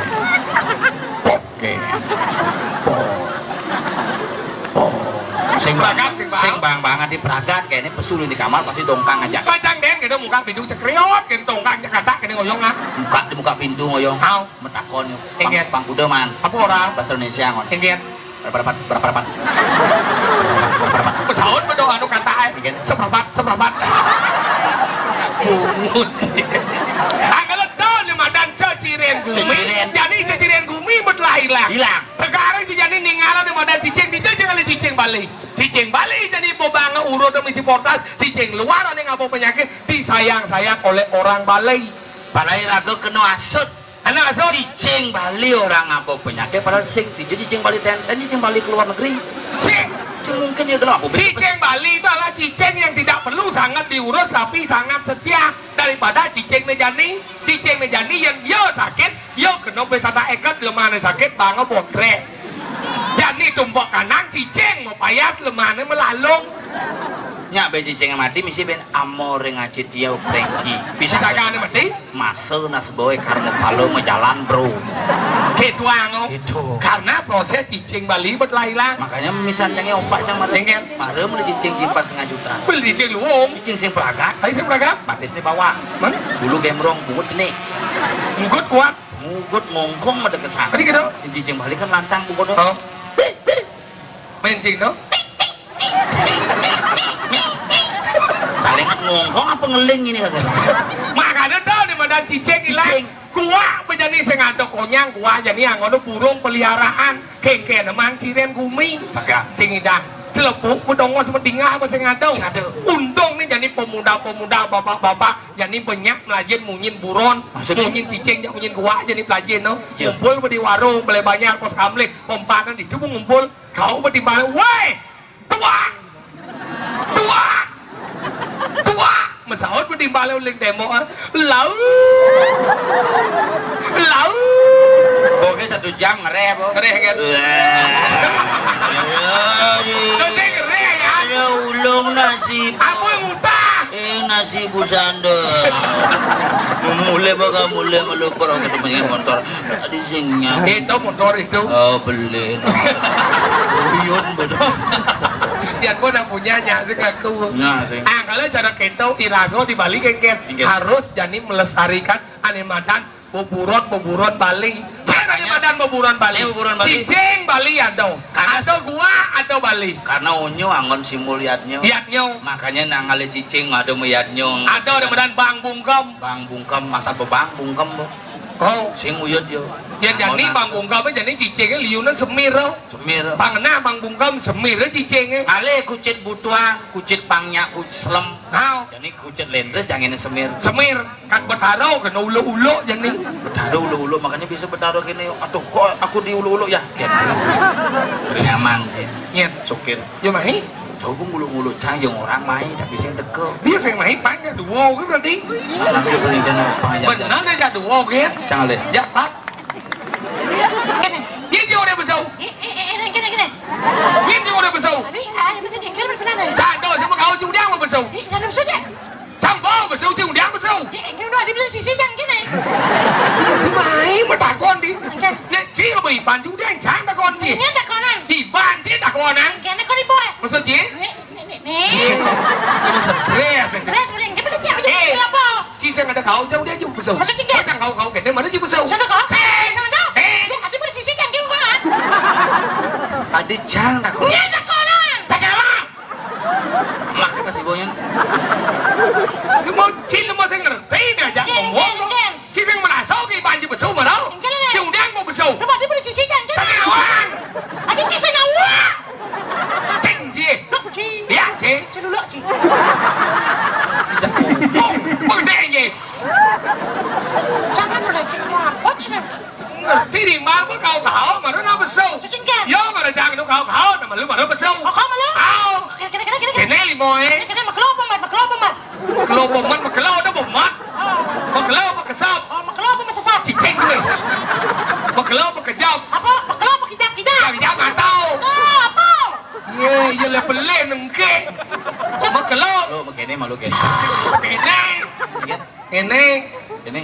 Poke. Po. Po. Sing bakat, sing bakat. Sing bang-bang di pragat, kéné pesu di kamar pasti dongkang aja. Pacang dén, kéné muka pintu cekriot, kéné dongkang cekatak, kéné ngoyong ah. Muka di muka pintu ngoyong. Au. Metakon. Inggih. Bang, bang kuda man. Apa ora? Bahasa Indonesia ngon. Inggih. Berapa dapat? Berapa dapat? Pesawat bedo anu kata ai. Inggih. Seperempat, seperempat. Bungut. Angkal dol di madan ceciren gumi. Ceciren. Jadi ceciren gumi bet lah hilang. Hilang. Sekarang si jani ningalan di madan cicing, di cicing kali cicing Bali. Cicing Bali jadi bebanga urut misi portas, cicing luar ada ngapa penyakit, disayang-sayang oleh orang Bali. Padahal raga kena asut. Anak asut. Cicing Bali orang ngapa penyakit, padahal sing tija cicing Bali tenten, cicing Bali ke luar negeri. Sing. Sing mungkin ya kenapa? Cicing Bali itu adalah cicing yang tidak perlu sangat diurus tapi sangat setia daripada cicing mejani. Cicing mejani yang dia sakit, dia kena pesata eket lemahnya sakit banga botrek. Jani tumpok kanang cicing mapayas lemahnya melalung. Nya be cicing mati misi ben amor ring aci tiau prengki. Bisa bisa kan mati? Masa nas boy karma palo majalan bro. Gitu ango. Gitu. Karena proses cicing Bali bet lah hilang. Makanya misan jange opak cang mara. Dengken. Mara meli cicing jipat setengah juta. Beli cicing luung. Cicing sing pelagat. Ayo sing pelagat. Batis ni bawah. Mana? Bulu gemrong, bungut jenih. Nggut kuat. Mugut ngongkong ada kesan. Tadi gitu. Cicing Bali kan lantang bungut. Oh. Main cing tu. Saling ngongkong apa ngeling ini kagak? Makanya tu di madan cicing hilang. Cicing. Kuak bejani sing ada konyang, kuak jani angono burung peliharaan. Kengken emang ciren gumi. Pegang. Sing idang. Celepuk bedongos medingah apa sing ada. Sing ada. Untung ni jani pemuda-pemuda, bapak-bapak, jani banyak melajin munyin buron, maksudnya? Munyin cicing, jak munyin kuak jani pelajin no. Ya. Kumpul di warung, beli banyak pos kamlih, pompanan itu ngumpul. Kau betimbal, woi, tuak, tuak, tuak. Masaut betimbal uling tembok, ah. Lau, lau. Oke, satu jam ngereh, Bo. Ngereh, kan? Wah. Terus saya ngereh, ya? Ya, ulung nasib. Apa yang utah? Eh, nasib busanda. Mulai bakal mulai melupur, aku temennya motor. Tadi singnya. Itu motor itu. Oh, beli. Uyun, betul. Dia pun yang punya, nyak, sing aku. Nah, sing. Ah, kalau cara kento, irago di Bali, kengken. Inggih. Harus jani melestarikan ane madan beburon-beburon Bali. Cek ane madan beburon Bali. Cek beburon Bali. Cicing Bali ada. Karena ada gua, ada Bali. Karena unyu anggon simbol yadnya. Yadnya. Makanya nang ale cicing ada mayadnya. Ada, ada madan Bang Bungkem. Bang Bungkem, masa bebang Bungkem, Bo. Oh. Sing uyut yo. Ya jani Bang Bungkem, jani cicingnya liunan semir, oh. Semir. Bang nah Bang Bungkem, semir cicingnya. Ale kucit butuang, kucit pangnya, kucit selem. Hao. Jani kucit lendres, jangan semir. Semir. Kan Betara kena uluk-uluk jani. Betara uluk-uluk, makanya bisa Betara gini, "Aduh, kok aku diuluk-uluk ya?" Gitu. Nyaman sih. Nyet. Sukir. Ya, mai. Coba nguluk-nguluk cang, yang orang mai, tapi sing teka. Dia sing mai, panjang dua, kan berarti? Malam dia beli kena panjang. Benar, dia dua, oke. Cang, le. Ya, Pak. Gini, dia dia orang besar. Eh, eh, eh, eh, gini, gini. Dia dia orang besar. Tadi, ah, yang bisa jengkel, mana? Cak, doh, sama kau, cuma dia orang besar. Eh, sana besar je. Cang bau besau, cing undang besau. Di, di, di, di, di, sisi jang kene. Mai matakon di. Oke. Nek ci apa Iban ci undang cang takon ci. Ini takonan. Iban ci takonan. Kene kau di boy. Maksud ci? Nek, nek, nek, nek. Ini stres. Stres mending kita ci aja. Eh. Apa? Ci sing ada kau jauh dia jauh besau. Maksud ci, kau jang kau kau kene mana ci besau? Sana kau. Eh. Sana kau. Eh. Ada pada sisi jang kau kan. Ada cang takon. Ini takonan. Tak salah. Mak kata si Boyan. Lu mau cil lu masih ngerti dah aja ngomong. Cil sing merasa oke banji besau marau. Cil udah mau besau. Lu berarti pada sisi jangan. Tapi awang. Ada cil sing awang. Cing ji. Lok ji. Ya ji. Cil lok ji. Oh, oh deh ji. Jangan lagi ngapot sih. Ngerti di mbak kau kau marau na besau. Cicing kan? Yo marau jangan kau kau nama lu marau besau. Kau kau malu? Kau. Kene kene kene kene. Kene limo eh. Kene kene makelo pemat makelo pemat. Makelo pemat makelo ada pemat. Makelo apa kesap? Oh, makelo apa mesesat? Cicing gue. Makelo apa kejam? Apa? Makelo apa kijap kijap? Kijap kijap nggak tahu. Oh, apa? Iya iya le pelin engke. Makelo. Lo begini malu gini. Kene. Iya. Kene. Kene.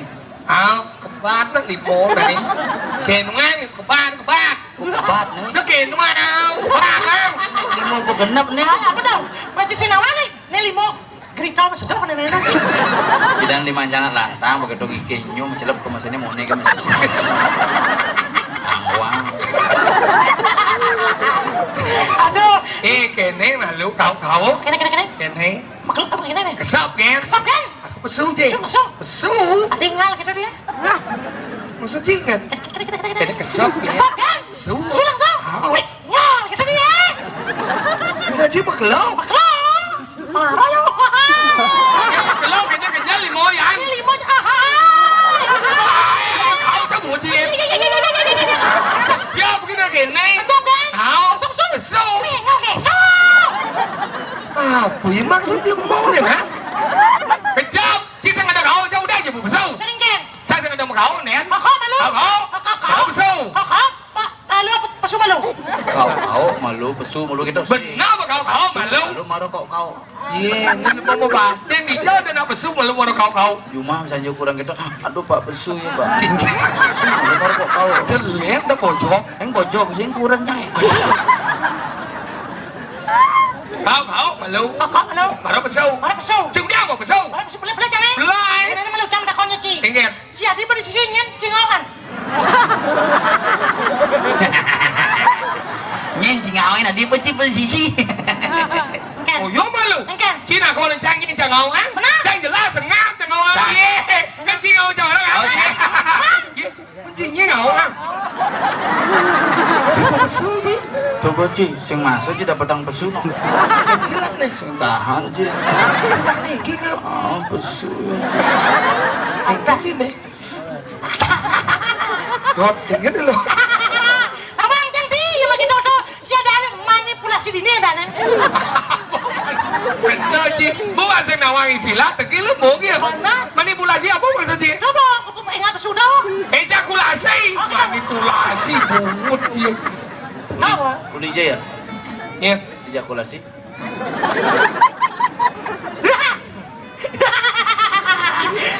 Ah, kebat nak limo tadi. Kene kebat kebat. Empat nih. Udah kayak itu mah. Limo genep nih. Ah, apa dong? Masih si Nawali. Nih limo. Gerita mah sedok nih, nih. Bidan lima jana lantang, begitu gigi nyium, celep ke mesinnya, mau nih ke mesin. Angwang. Aduh. Eh, kene malu kau-kau. Kene, kene, kene. Kene. Maklum kamu kene nih. Kesap, kan? Kesap, kan? Aku pesu, Ji. Pesu, pesu. Pesu. Ada yang ngal gitu dia. Maksud Ji, kan? Kene, kene, kene, kene. Kene kesap, ya. Kesap, kan? Pesu. Pesu langsung. Ah. Wih, ngal gitu dia. Udah, Ji, makelo. Makelo. Marah ya. Makelo, kene kenyal, limo, ya. Ini limo, ah, ah, ah. Kau cabut, Ji. Iya, iya, iya, iya, iya, iya, iya. Siap, kene, kene. Siap, kan? Kau. Pesu, pesu. Pesu. Wih, ngal gitu. Apa yang maksud dia mau nih, ha? Kejap, kita nggak ada kau, jauh dah aja, Bu Besau. Sering, Ken. Saya nggak ada mau kau, nih. Koko, malu. Koko. Koko, koko. Kau Besau. Koko, pa-, malu apa pesu malu? Kau, kau, malu, pesu, malu kita sih. Benar, apa kau, kau, malu? Malu, marah kau, kau. Iya, ini mau mau batin, dia udah nak pesu, malu, marah kau, kau. Cuma misalnya kurang kita, aduh, Pak, pesu ya, Pak. Cincin. Pesu, malu, marah kau, kau. Jelek dah, pojok. Yang pojok, sih, yang kurangnya. Kau, kau, malu. Koko, malu. Baru pesu. Baru pesu. Cing dia mau pesu. Baru pesu, boleh, boleh, jangan. Boleh. Ini, ini malu, jam dah kau nyeci. Ingat. Ci, adi pada sisi nyen, cingawan. Nyen cingawan, adi apa ci pada sisi? Engkan. Oh, yo malu. Engkan. Cina kau orang cang nyen cingawan. Benar. Cang jelas, sengap cingawan. Cang. Iya. Kan cingawan orang. Oh, cang. Iya. Kuncinya ngawang. Coba pesu, Ji. Coba, Ci, sing masuk, Ci, dapat tang pesu, no. Bilang deh, sing tahan, Ci. Tahan iki, Kak. Ah, pesu. Angkat ini. Dot, ingat lo. Abang, jangan di, ya, makin dodo. Si ada anak manipulasi dini ada, nih. Bener, Ci. Bu, asal nawang istilah, tegi lu, Bu, ya. Bener. Manipulasi apa maksud, Ci? Coba, aku ingat sudah. Ejakulasi. Oh, kita manipulasi, bungut, Ci. Apa? Uli J ya? Iya. Ejakulasi.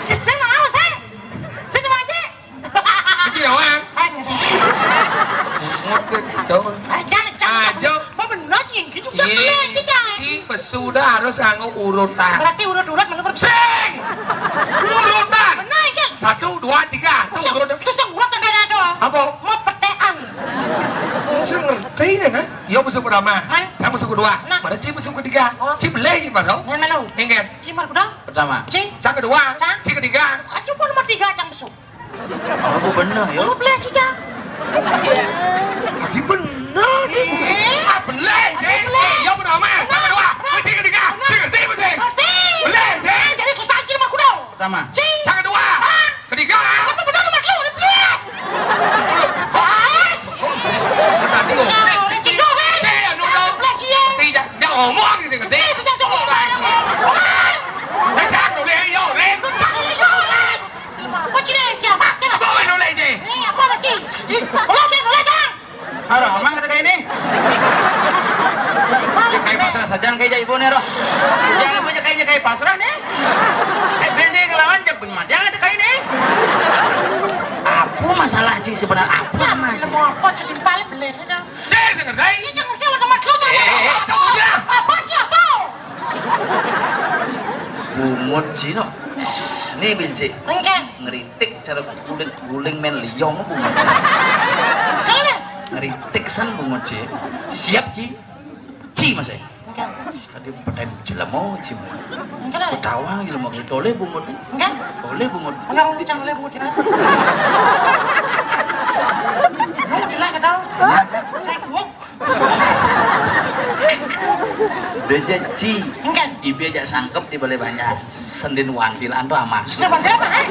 Ci, saya mau, saya. Saya mau aja. Kecil doang. Model doang. Eh, jangan, jangan. Aja. Apa bener, Ci? Gitu, iya, jangan, Ci, jangan. Ci, pesu dah harus nganggo urutan. Berarti urut-urut menurut sing. Urutan. Bener, Ci. Satu, dua, tiga. Tuh, terus yang, urut. Terus yang urut ada, ada. Apa? Mau petean. Saya ngerti nih, nah. Iya, pesu pertama. Man? Saya pesu kedua. Nah. Mana Ci pesu ketiga? Oh. Ci beleh, Ci, baru. Mana lu? Ingat. Ci, mana kedua? Pertama. Ci. Saya kedua. Saya. Ci ketiga. Aja pun nomor tiga, Cang, pesu. Oh, aku bener, ya? Lu beli aja, Cang. Tadi bener, nih. Eh. Ah, bener, sih. Bener. Ya, bener, Mas. Bener. Sama dua. Bener. Sing ketiga. Bener. Sing ketiga, sih. Ngerti. Bener, sih. Eh, jadi kita aja sama kuda. Pertama. Sing. Sama dua. Hah? Ketiga. Apa bener, lu, Mat, lu? Udah, beli. Pas. Tadi ngomong, sih, sih. Sing, sing, sing. Sing, anu, dong. Sing, sing, sing. Sing, jangan ngomong, sih, ngerti? Eh, sejak dulu, Mat, lu. Mat. Eh, jangan, lu, Leo, Ren. Lu jangan, Leo, Ren. Apa, Ci, deh? Siapa, Ci? Apa, Ren, lu, Ren, sih? Eh, apa, Ci? Ci, lu, Ci, lu, Ci. Aduh, emang kata kayak ini. Kayak pasrah saja kayak ibu nih, roh. Jangan ibu kayak kayak pasrah nih. Eh, biasa ngelawan cek mati yang ada kayak ini. Apa masalah, Ci, sebenarnya apa sama, Ci? Mau apa, Ci, paling bener, ya, dong. Saya dengar, Dai. Iya, Ci, ngerti, udah mat lu, tuh. Eh, eh, eh, tunggu, dah. Apa, Ci, apa? Bungut, Ci, no. Nih, Bin, Ci. Engken. Ngeritik cara guling, guling main liong, bungut, Ci. Kalau deh. Ngeritik san, bungut, Ci. Siap, Ci. Ci, Mas, eh. Engken. Tadi peteng jelemo, Ci. Engken, Ale. Petawang jelemo, gitu. Oleh bungut. Engken. Oleh bungut. Enggak, enggak, jangan oleh bungut, ya. Bungut, gila, kata. Ya. Saya kuat. Beja, Ci. Engken. Ibi aja sangkep di balai banjar. Sendin wantilan tuh ama. Sendin wantilan apa, eh?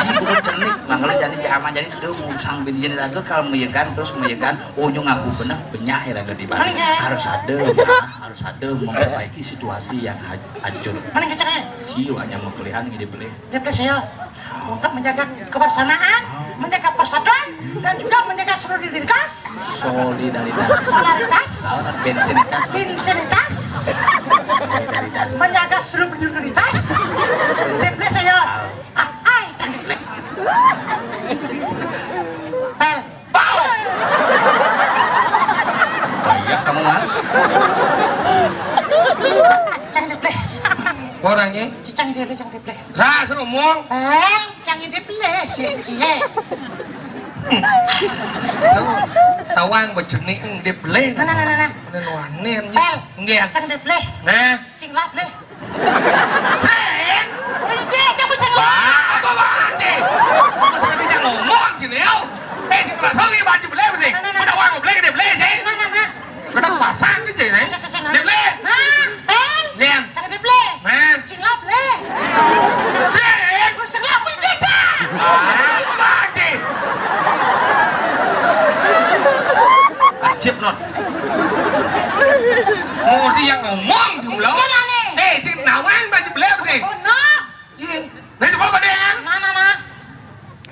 Ci, bungut cenik. Mangkala jani jama jani tuh ngusang bin jani raga kalau meyegan terus meyegan. Oh, nyu ngaku bener, benyah ya raga di balik. Mana, ya? Harus ada, ya. Harus ada memperbaiki situasi yang ha-, hancur. Mana, ya, caranya? Ci, hanya mau kelihatan gini beli. Depresi ya. Untuk menjaga kebersamaan, menjaga persatuan, dan juga menjaga solidaritas. Solidaritas. Solidaritas. Bensinitas. Bensinitas. Solidaritas. Menjaga solidaritas. Depresi ya. Ah, hai, cantik. Pel. Bau. Orangnya? Cang Debleh, Cang Debleh. Ra, sing ngomong. Eh, Cang Debleh, sing kiye. Tuh, tawang bejenik Debleh. Nah, nah, nah, nah, nah. Bener wanen. Pel. Nggih. Cang Debleh. Nah. Sing lableh. Sing? Oh, iya, coba sing lableh. Wah, apa wae? Masa dia ngomong sini, yo? Eh, si perasaan ini baju Debleh, sih. Nah, nah, nah. Udah wang Debleh, Debleh, sih. Nah, nah, nah. Kena pasang aja, ya. Sing, sing, sing, nah. Debleh. Nah, pel. Nggih. Cang Debleh. Nah. Sing lableh. Sing. Sing lableh, Cang. Ah, apa wae? Ajib, Not. Mau dia ngomong jumlah. Iya lah, nih. Eh, sing nawang baju Debleh apa sih? Oh, no. Iya. Nah, coba pada yang. Nah, nah, nah.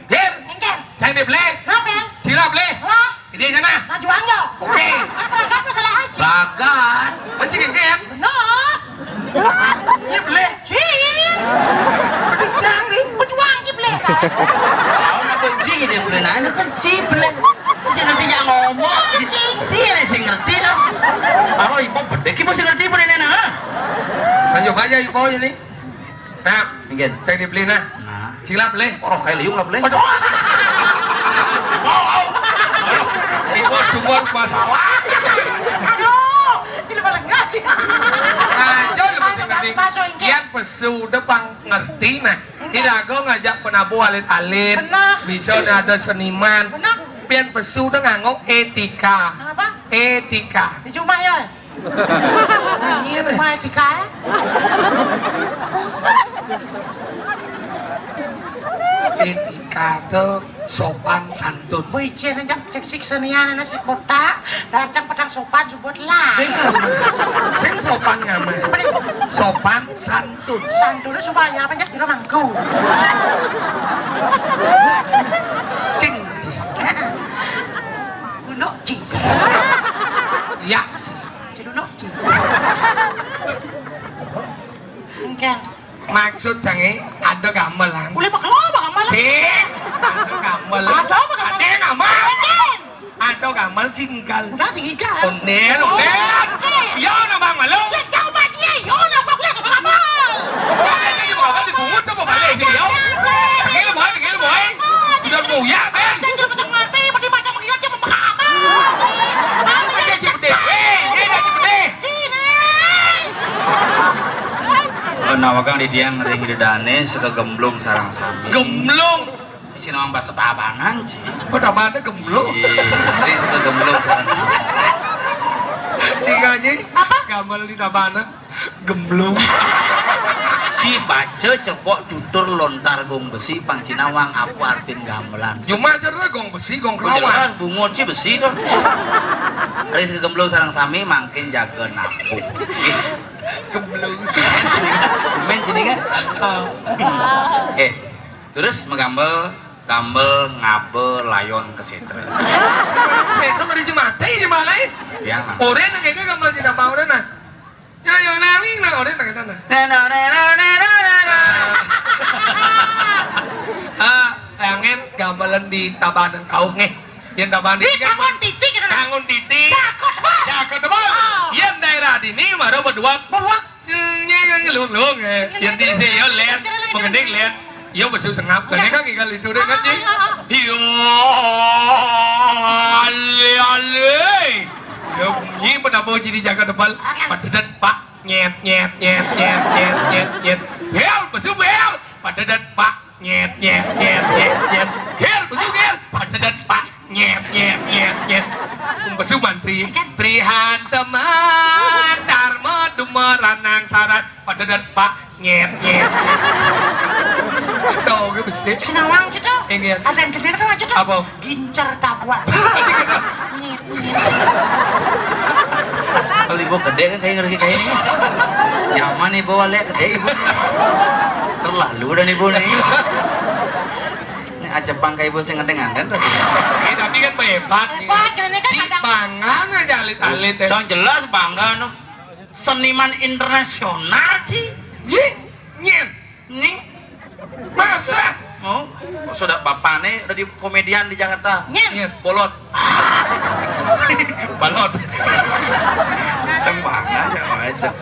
Dir. Engken. Cang Debleh. Ngapain? Sing lableh. Lah. Ini sana. Nah, juang yo. Oke. Kan berangkat masalah haji. Bagat. Mancing engken. Bener. Iya, Debleh. Ci. Pada jangan. Pejuang, Ci, Debleh. Tahu nak kunci dia Debleh. Nah, ini kan Ci, Debleh. Terus yang ngerti yang ngomong. Ci, sing ngerti dong. Apa ibu bedek, ibu sing ngerti, ibu nenek, nah. Lanjut aja, ibu ini. Nah, mungkin. Cang Debleh, nah. Nah. Sing lableh. Oh, kayak liung lableh. Aduh. Wow, wow. Ibu sumber masalah. Aduh, tidak melengah sih. Nah, jauh lebih penting. Yang pesu udah pang ngerti, nah. Tidak, aku ngajak penabuh alit-alit. Benar. Bisa ada seniman. Benar. Pian pesu udah nganggo etika. Apa? Etika. Di rumah ya? Iya, deh. Rumah etika, ya? Etika tuh sopan santun. Boy, cen aja, cek sik senian, anak si kota, datang petang sopan, subut lah. Sing, sing sopan ngamen. Apa nih? Sopan santun. Santunnya supaya apa, cek, di rumahku. Cing, cing. Dulu, cing. Ya, cing. Cing dulu, cing. Engken. Maksud jange ada gamelan. Boleh bakal apa gamelan? Sih, ada gamelan. Ada apa gamelan? Ada gamelan. Engken. Ada gamelan jinggal. Udah jinggal. Onden, onden. Onden. Iya, nambah malu. Ya, coba sih, iya, nambah boleh sama gamelan. Onden, ini mau dipungut coba balik sih, yo. Tengil, boy, tengil, boy. Udah mau ya, Ben. Jangan lupa sama mati, mau dibaca mengingat siapa pengamat. Aja Cipete. Eh, ini ada Cipete. Sini. Menawakan di tiang ring dedane sekagemblung sarang sami. Gemblung. Sisi nawang bahasa Tabanan, Ci. Oh, Tabanan gemblung? Iya, ring sekagemblung sarang sami. Tiga, Ci. Apa? Gambar di Tabanan. Gemblung. Si baca cepok tutur lontar gong besi pang cinawang apa artin gamelan. Cuma cara gong besi, gong kerawan. Jelas bungut si besi tuh. Ris ke gemblung sarang sami mangkin jaga napu. Gemblung. Main jadi kan? Oh. Oke. Terus megambel gambel ngabe layon ke setre. Setre di Jemate di mana? Dia mah. Ore nang kene gambel di Dapa ore nah. Yo, yo, nanging nang ore nang sana. Neno, neno, neno, neno. Ah, angen gamelan di Tabanan kau nggih. Yen Tabanan di Tangun Titi kena. Tangun Titi. Cakep, Bang. Cakep, Bang. Oh. Yen daerah dini maro berdua. Berdua. Nyeng, nyeng, nyelung, lung, eh. Yen di sini yo, len. Mengending, len. Yo, besu sengap. Kene kan tinggal itu deh, kan, Ci? Iyo, ale, ale. Yo, bunyi penapa Ci di jaga tebal. Padedet, Pak. Nyet, nyet, nyet, nyet, nyet, nyet, nyet. Bel, besu, bel. Padedet, Pak. Nyet, nyet, nyet, nyet, nyet. Gel, besu, gel. Padedet, Pak. Nyet, nyet, nyet, nyet. Besu mantri. Prihateman, Dharma, Duma, Ranang, Sarat. Padedet, Pak. Nyet, nyet. Tuh, gue mesti. Sinawang gitu. Enggak. Ada yang gede tuh aja tuh. Apa? Gincer tabuan. Nyet, nyet. Kalau ibu gede kan kayak ngerti kayak ini. Nyaman ibu, lek gede ibu. Terlalu dan ibu nih. Ini aja bangkai ibu sing nganten-nganten terus. Eh, tapi kan hebat. Hebat, ini kan si kadang bangan aja alit-alit ya. Yang jelas bangga, no. Seniman internasional, Ci. Ye, nyen, nih. Masa? Oh, sudah bapak nih udah di komedian di Jakarta. Nyen. Nyen. Bolot. Balot. Cang bangga ya, Cang.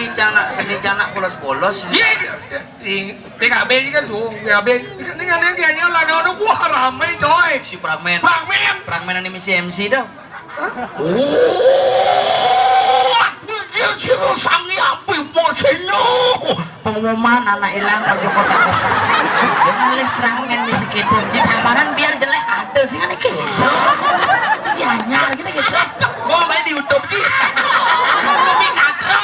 Seni canak, seni canak polos-polos. Iya, iya. Di P K B ini kan suwung, P K B. Ini kan, ini kan yang kayaknya lah, ada, ada, wah, ramai, coy. Si Pragmen. Pragmen. Pragmen ini misi M C dah. Wah, si, si Sang Yapi Poseno. Pengumuman anak ilang baju kotak-kotak. Dia ngalih Pragmen misi kita. Di tabanan biar jelek ada sih kan gitu. Ya, nyar gini gitu. Mau balik di YouTube, Ci. Bumi katro.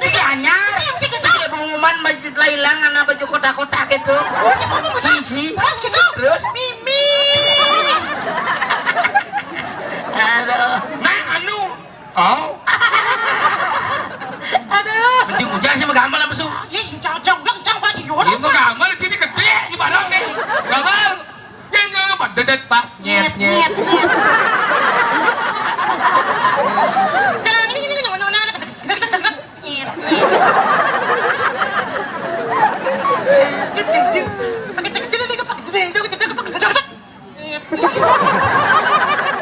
Iki anyar. Iki pengumuman baju lailang ana baju kotak-kotak gitu. Isi. Terus gitu. Terus? Mimi. Aduh. Nah, anu. Oh. Aduh. Mesti ngujang sih, mau gambar apa, Su? Iya, cocok, udah, cocok, Pak. Iya, mau gambar, sini gede, ibaratnya. Gambar. Nyet, nyet, Pak. Dedet, Pak. Nyet, nyet. Nyet, nyet. Kalau ini, ini, ini, nyet, nyet.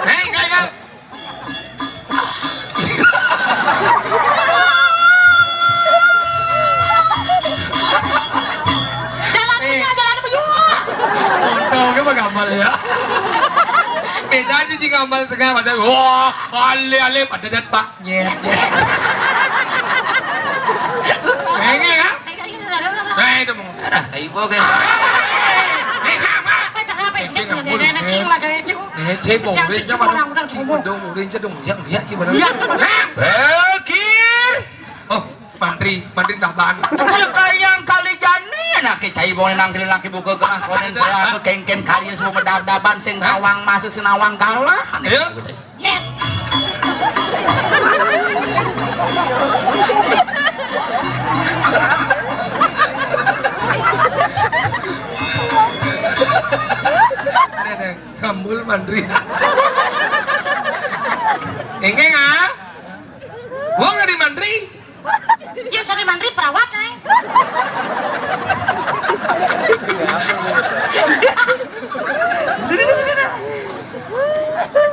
Hei, kau, kau. Jalan punya, jalan punya. Untung apa gambar ya? Beda aja sih gambar setengah masa. Wah, ale-ale pada dat, Pak. Nyet, nyet. Pengen, kan? Nah, itu mau. Arah, kayak ibu, kan? Eh, apa? Apa, cakap apa? Ini ngambul, ini cing lagi aja. Eh, cek mau, yang udah, cing cuma orang, orang, orang, cing ngomong. Dong, udah, cing dong, yang, ya, cing, bener. Iya. Pergi. Oh, mantri, mantri taban. Cek yang kali jani, anak cai mau nang kali laki buka gerah, konen saya ke kengken kali semua bedab-daban, sing nawang masuk, sing nawang kalah. Iya. Nyet. Nih, nih, ngambul mantri. Enggak, nggak? Gua nggak di mantri. Ya, sing mantri perawat, ay.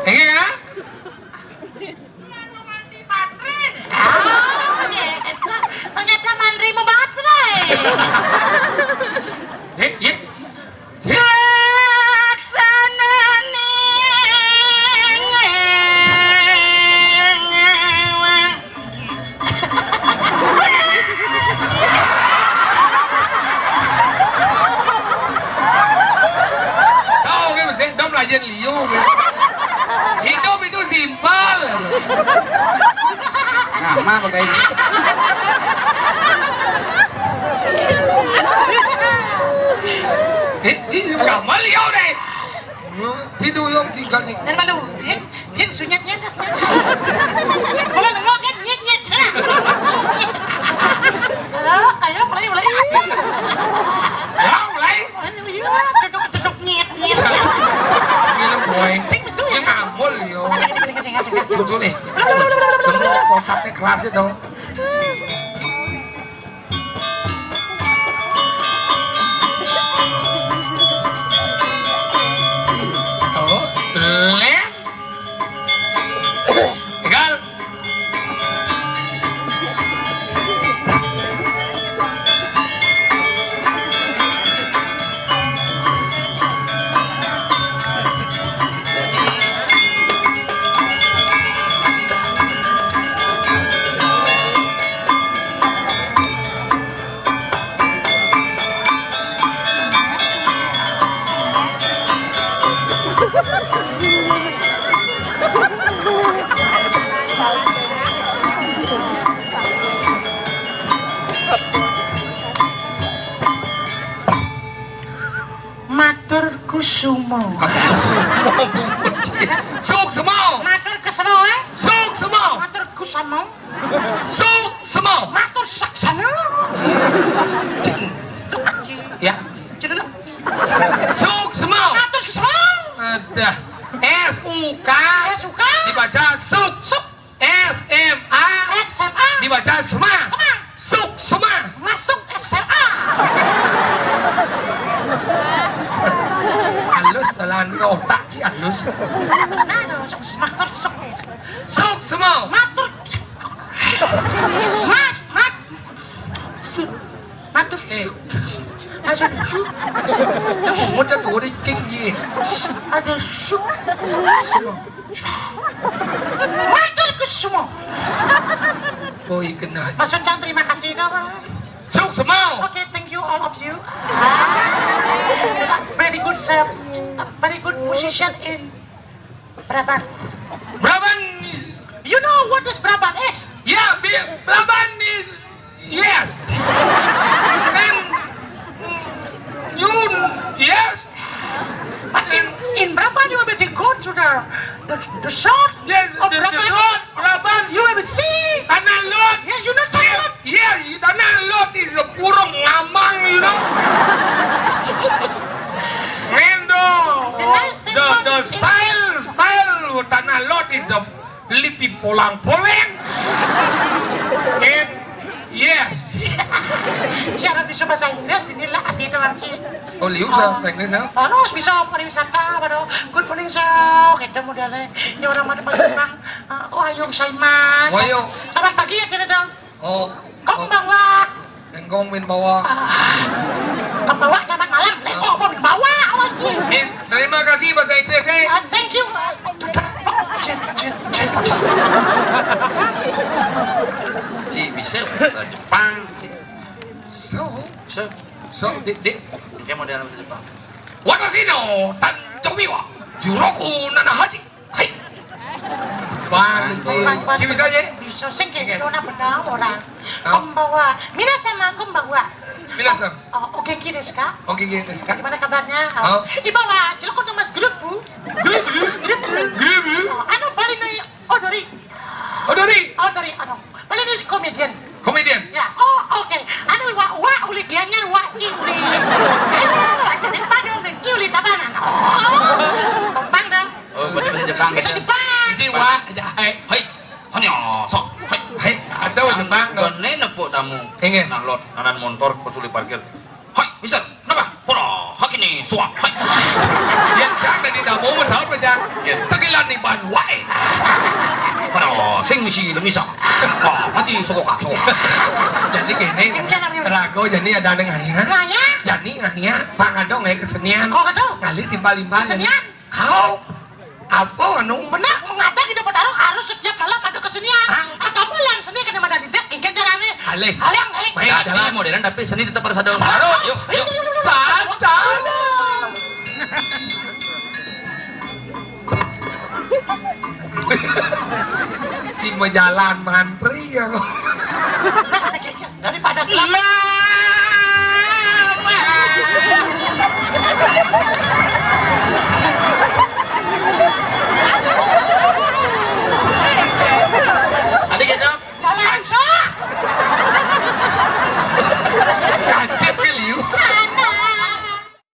Enggak, nggak? Oh, gitu. Ternyata mantri mau baterai. Eh, iya. Iya. Laksanane. Tahu kan, mesti dom lajen liu, kan? Hidup itu simpel. Sama pakai ini. Eh, ini gambar liu deh. Situ yang tiga, tiga. Jangan malu, Din. Din, sunyat nyenes, nyenes. Kalau nengok, kan, nyet, nyet. Halo, ayo, mulai, mulai. Ya, mulai. Aduh, iya, duduk, duduk, nyet, nyet. Film boy. Sing, sing. Sing ngambul, yo. Sing, sing, sing, sing. Jujur nih. Kotaknya keras itu. Oh, lem. Tinggal. Matur kusumo. Apa kusumo? Suksmo. Matur kusumo, eh? Suksmo. Matur kusumo. Suksmo. Matur saksana. Ya. Suksmo. Matur kusumo. Ada. S U K. S U K. Dibaca suk. Suk. S M A. S M A. Dibaca sema. Sema. Suk sema. Masuk S M A. Halus, dalam otak sih halus. Nah, no, suk, matur suk. Suk sema. Matur. Mat, mat. Mat tuh. Eh. Asa dulu. Lu mau ngucap gua udah cing, Ji. Ada sup. Matur ke semua. Oh, iya, kena. Maksud cang terima kasih dah, Pak. Sok semua. Oke, thank you all of you. Very good, sir. Very good musician in Brabant. Brabant is You know what is Brabant is? Yeah, Brabant is yes. And you yes. But in, in Brabant you will go to the the, the south. Yes, of the, Brabant. The south Brabant. You will see. Tanah Lot. Yes, you know Tanah Lot. Yes, Tanah Lot is a purung ngamang, you know. Mendo. The nice thing the, the style style Tanah Lot is the lipi polang-polang. And yes. Siapa bisa bahasa Inggris, inilah arti doang sih. Oh, liu sa Inggris ya? Harus bisa pariwisata, baru good morning, so, gitu modelnya. Ini orang mana Jepang. Ah, oh, ayo, saya mas. Wayo. Selamat pagi ya, kita dong. Oh. Kau bawa. Engkong min bawa. Ah, kau bawa, selamat malam. Leko pun bawa, awan sih. Terima kasih bahasa Inggris, eh. Ah, thank you. Cin, cin, cin, cin. Ci, bisa bahasa Jepang. So, so, so, dik, dik. Dia model bahasa Jepang. Watashi no tanjobi wa juroku nanahachi. Hai. Wah, Bang, bisa aja. Bisa sih, kayak gitu, nah, benar orang. Hah? Konbanwa. Minasan, konbanwa. Minasan. Oh, o genki desu ka? O genki desu ka? Gimana kabarnya? Oh. Ibawa, cilokot mas grup, Bu. Grup, grup, grup. Oh, anu, Bali no odori. Odori. Odori, anu. Bali no komedian. Komedian. Ya, oh, oke. Anu, wa, wa, uli gianyar, wa, i, uli. Ayo, wa, jadi padong dan culi tabanan. Oh, kompak dong. Oh, berarti bahasa Jepang. Bahasa Jepang. Isi wa, ya, hai. Hai, konnichiwa. Hai. Hai, ada bahasa Jepang, dong. Gua nih nepuk tamu. Ingin. Nah, lot, nanan motor, pas uli parkir. Hai, mister, kenapa? Hora, haki ni, suak. Hai. Yang cang tadi tamu, masalah apa, cang? Ya. Tegilan ni ban, wai. Hora, sing misi, lemisa. Wah, mati, sokoka, sokoka. Jadi gini, rago, jadi ada dengan ya. Ngaya? Jadi ngaya, pangadong ya kesenian. Oh, gitu. Ngalir timbal-timbal. Kesenian? Kau apa anu? Benar, mengada kita bertarung harus setiap malam ada kesenian. Ah. Ah, kamu yang seni kena mana didak, kengken carane. Alih. Alih, eh. Baik, jadi jalan. Modern tapi seni tetap harus ada. Harus. Yuk, yuk. Salah, salah. Cing mau jalan mantri ya kok. Nah, saya kira daripada gelap.